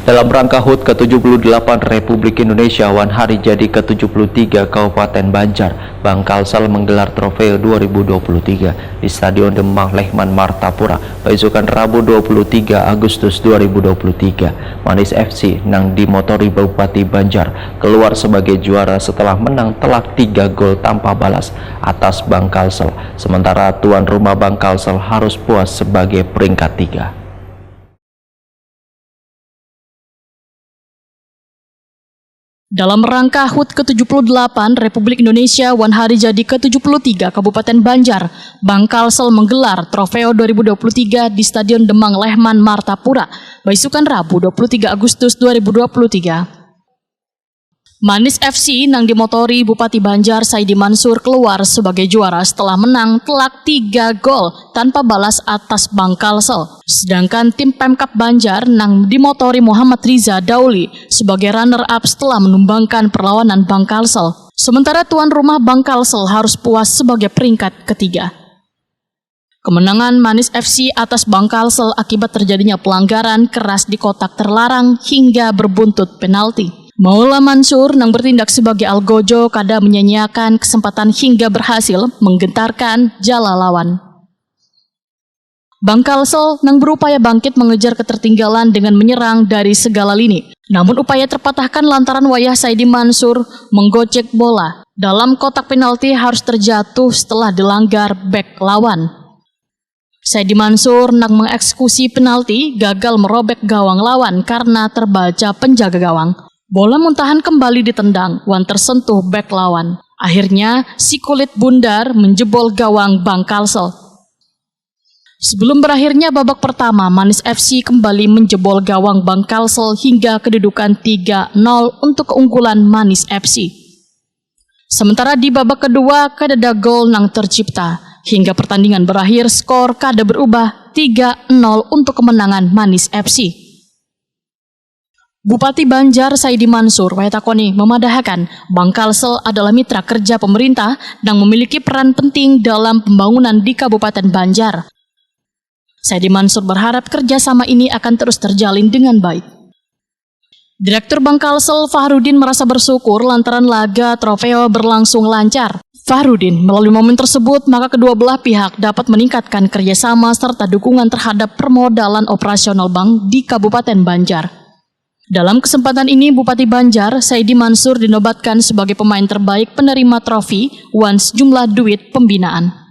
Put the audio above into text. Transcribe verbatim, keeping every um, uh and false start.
Dalam rangka hut ke tujuh puluh delapan Republik Indonesia wan Hari Jadi ke tujuh puluh tiga Kabupaten Banjar, Bank Kalsel menggelar Trofeo dua ribu dua puluh tiga di Stadion Demang Lehman Martapura, paisukan Rabu dua puluh tiga Agustus dua ribu dua puluh tiga. Manis F C nang dimotori Bupati Banjar keluar sebagai juara setelah menang telak tiga gol tanpa balas atas Bank Kalsel. Sementara tuan rumah Bank Kalsel harus puas sebagai peringkat tiga. Dalam rangka hut ke tujuh puluh delapan Republik Indonesia wan Hari Jadi ke tujuh puluh tiga Kabupaten Banjar, Bank Kalsel menggelar Trofeo dua ribu dua puluh tiga di Stadion Demang Lehman Martapura, baisukan Rabu dua puluh tiga Agustus dua ribu dua puluh tiga. Manis F C nang dimotori Bupati Banjar Saidi Mansur keluar sebagai juara setelah menang telak tiga gol tanpa balas atas Bank Kalsel. Sedangkan tim Pemkab Banjar nang dimotori Muhammad Riza Dauli sebagai runner up setelah menumbangkan perlawanan Bank Kalsel. Sementara tuan rumah Bank Kalsel harus puas sebagai peringkat ketiga. Kemenangan Manis F C atas Bank Kalsel akibat terjadinya pelanggaran keras di kotak terlarang hingga berbuntut penalti. Maula Mansur nang bertindak sebagai algojo kada menyanyiakan kesempatan hingga berhasil menggentarkan jala lawan. Bank Kalsel nang berupaya bangkit mengejar ketertinggalan dengan menyerang dari segala lini. Namun upaya terpatahkan lantaran wayah Saidi Mansur menggocek bola dalam kotak penalti harus terjatuh setelah dilanggar bek lawan. Saidi Mansur nang mengeksekusi penalti gagal merobek gawang lawan karena terbaca penjaga gawang. Bola muntahan kembali ditendang wan tersentuh bek lawan. Akhirnya, si kulit bundar menjebol gawang Bank Kalsel. Sebelum berakhirnya babak pertama, Manis F C kembali menjebol gawang Bank Kalsel hingga kedudukan tiga nol untuk keunggulan Manis F C. Sementara di babak kedua, kadada gol nang tercipta. Hingga pertandingan berakhir, skor kada berubah tiga nol untuk kemenangan Manis F C. Bupati Banjar Saidi Mansur, wayah takoni, memadahakan Bank Kalsel adalah mitra kerja pemerintah dan memiliki peran penting dalam pembangunan di Kabupaten Banjar. Saidi Mansur berharap kerjasama ini akan terus terjalin dengan baik. Direktur Bank Kalsel Fahrudin merasa bersyukur lantaran laga Trofeo berlangsung lancar. Fahrudin, melalui momen tersebut, maka kedua belah pihak dapat meningkatkan kerjasama serta dukungan terhadap permodalan operasional bank di Kabupaten Banjar. Dalam kesempatan ini, Bupati Banjar, Saidi Mansur, dinobatkan sebagai pemain terbaik penerima trofi wan sejumlah duit pembinaan.